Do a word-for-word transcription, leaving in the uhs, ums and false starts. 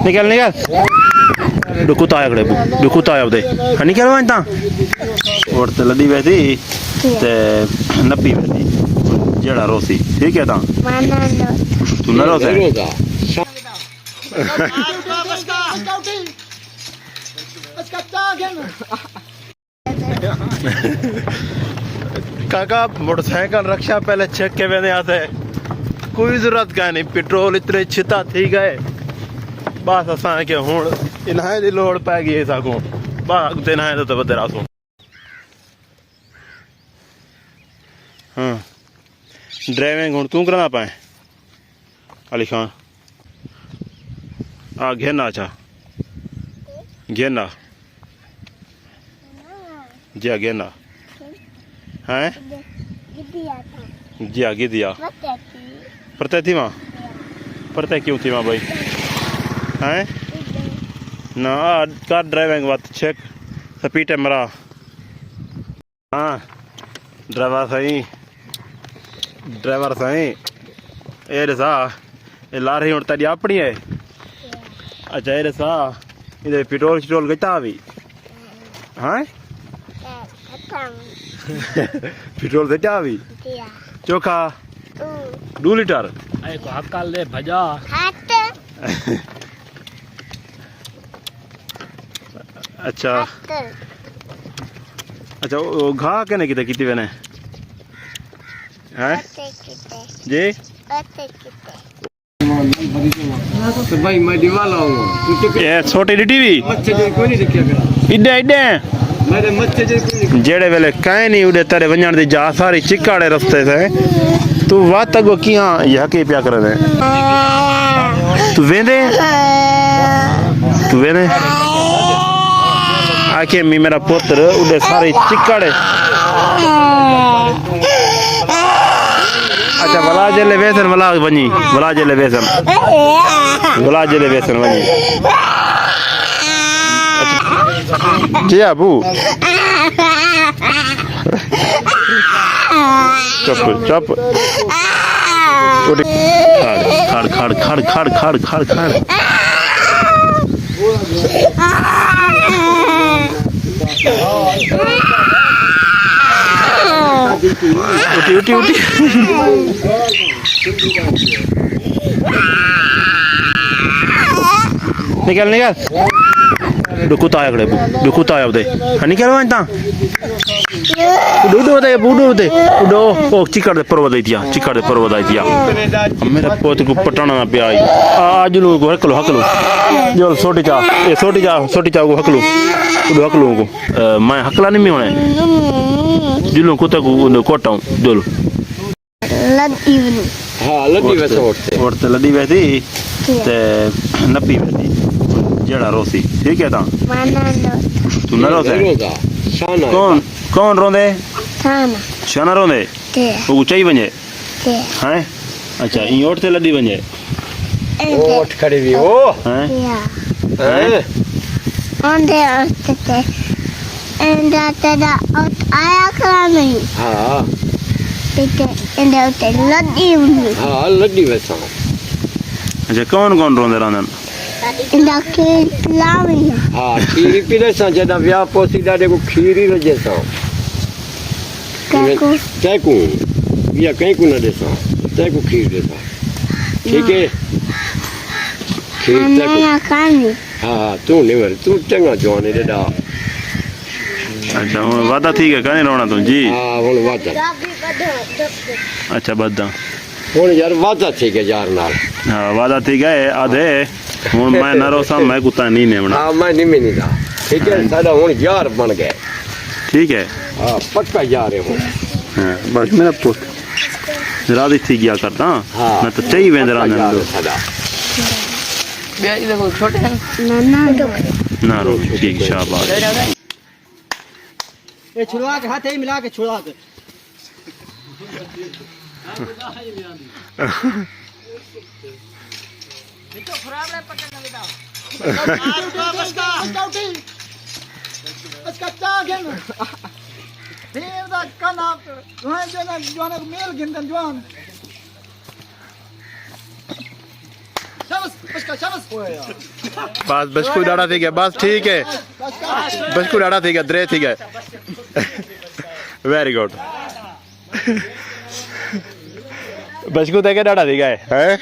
نکل، نکل۔ ݙو کتا آیا کھڑے، ݙو کتا آیا ودے۔ ہاں، نکل ونڄ تاں۔ اوٹ تے لݙی ویسی تے نپی ویسی۔ جیڑھا روسی، ٹھیک ہے تاں؟ توں نہ روسیں۔ کاکا، موٹر سائیکل رکشہ پہلے چھک کے ویندے ہاسے، کوئی ضرورت کائنی، پٹرول اتنے چھتا تھی ڳئے۔ بس اساں کہ ہݨ انہائیں دی لوڑ پئے ڳئی ہے ساکوں، بس اڳتے انہائیں دا تاں ودے رہسوں۔ ہاں، ڈرائیونگ ہݨ توں کرݨا پئے۔ علی خان، آ گھن آ، اچھا گھن آ۔ جی آ گھن آ۔ ہیں؟ جی آ، گدی آ۔ پرتے تھی ماں؟ پرتے کیوں تھی ماں بھائی؟ ہیں؟ نہ، آ کر ڈرائیونگ وت چھک، سپیڈ مرا۔ ہاں، ڈرائیور سائیں، ڈرائیور سائیں، اے ݙسا، اے لاری ہݨ تیݙی اپݨی ہے؟ اچھا، اے ݙسا، ایندے پٹرول شٹرول گھتا وی؟ ہاں؟ پٹرول گھتا وی؟ چوکھا؟ ݙو لیٹر؟ اے کو ہکل دے بھڄا۔ اچھا۔ اچھا، او، او گھا کنے کیتے کیتی وینے؟ ہیں؟ جی؟ تے بھائی میں دیوالا ہوں۔ اے چھوٹی ݙٹی وی؟ مچھر جی کوئی نہیں دیکھا کرا۔ ایݙے، ایݙے۔ میرے مچھر جی کوئی نہیں۔ جیڑھے ویلے کائے نہیں اݙے تیݙے ونڄݨ دی جا، ساری چکاڑے رستے سے۔ توں وت اڳوں کیہاں یہکے پیا کریندے؟ توں ویندے؟ توں ویندے؟ آکھے می میرا پتر اݙے ساری چکاڑے۔ اچھا، ولا جیلے ویسن، ولا ونڄی، ولا جیلے ویسن، ولا جیلے ویسن ونڄی۔ جی ابو۔ چپ، چپ۔ کھڑ، کھڑ، کھڑ۔ اٹھی، اٹھی، اٹھی۔ نکل، نکل۔ ݙو کتا آیا کھڑے، ݙو کتا آیا ودے۔ ہاں، نکل ونڄ تاں۔ ݙو، ݙو ودے، ݙو ودے۔ ݙو، او چکڑ دے پر ودائی دیا، چکڑ دے پر ودائی دیا۔ میرا پوت کو پٹانا نہ پیا آئی۔ آ، آ، جلو کو ہکلو، ہکلو۔ جل سوٹی چا، اے سوٹی چا، سوٹی چا کو ہکلو۔ ݙو ہکلو کو۔ اے، میں ہکلا نہیں میں ہونے۔ جلو کتے کو کوٹاؤں، جلو۔ لݙی ونڄی۔ ہاں، لݙی ویسے اوٹ تے۔ اوٹ تے لݙی ویسی تے نپی ویسی۔ جیڑھا روسی، ٹھیک ہے تاں؟ توں نہ روسیں؟ کون، کون روندے؟ شانہ۔ شانہ روندے؟ تے۔ او چائی ونڄے؟ تے۔ ہیں؟ اچھا، ایں اوٹ تے لݙی ونڄے؟ اوٹ کھڑی وی او۔ ہیں؟ یا۔ ہیں؟ اوندے اوٹ تے، ایندا تیݙا اوٹ آیا کھڑا نہیں۔ ہاں۔ تے تے ایندے اتے لݙی ونڄی۔ ہاں، لݙی ویساں۔ اچھا، کون کون روندے رہندن؟ ایندا کھیر پلاوی۔ ہاں، کھیر ہی پیندے ساں، جݙاں ویا پوسی ݙاݙے کو کھیر ہی رڄے ساں۔ کیکوں؟ تیکوں۔ یا کہیں کو نہ ݙیساں۔ تیکوں کھیر ݙیساں۔ ٹھیک ہے؟ کھیر ہاں، تیکوں۔ میں کھانی۔ ہاں، ہاں، توں نہیں مر، توں چنگا جوان ہے ݙاݙا۔ اچھا، ہݨ وعدہ تھی ڳیا، کائنی رونا توں جی؟ ہاں، ہݨ وعدہ۔ اچھا، بداں۔ ہݨ یار وعدہ تھی ڳیا یار نال۔ ہاں، وعدہ تھی ڳیا ہے، آدھے ہݨ میں نہ روساں، میں کتا نہیں نیونا۔ ہاں، میں نہیں مینی دا۔ ٹھیک ہے، ہاں۔ ساݙا ہݨ یار بݨ ڳئے۔ ٹھیک ہے۔ ہاں، پکا یار ہے ہݨ۔ ہاں، بس میرا پوت راضی تھی ڳیا کر تاں، ہاں۔ نہ تاں چئی ویندے رہندے۔ پکا یار ہے ساݙا۔ ٻیا ایندے کول چھوٹے ہن؟ نہ، نہ۔ نہ رو، ٹھیک، شاباش۔ اے چھڑوا کے ہتھ ہی ملا کے چھڑوا کے۔ بس بشکو ݙاڑھا تھی ڳئے، بس ٹھیک ہے۔ بشکو ݙاڑھا تھی ڳئے، درے تھی ڳئے۔ ویری گڈ۔ بشکو تے کے ݙاڑھا تھی ڳئے ہیں؟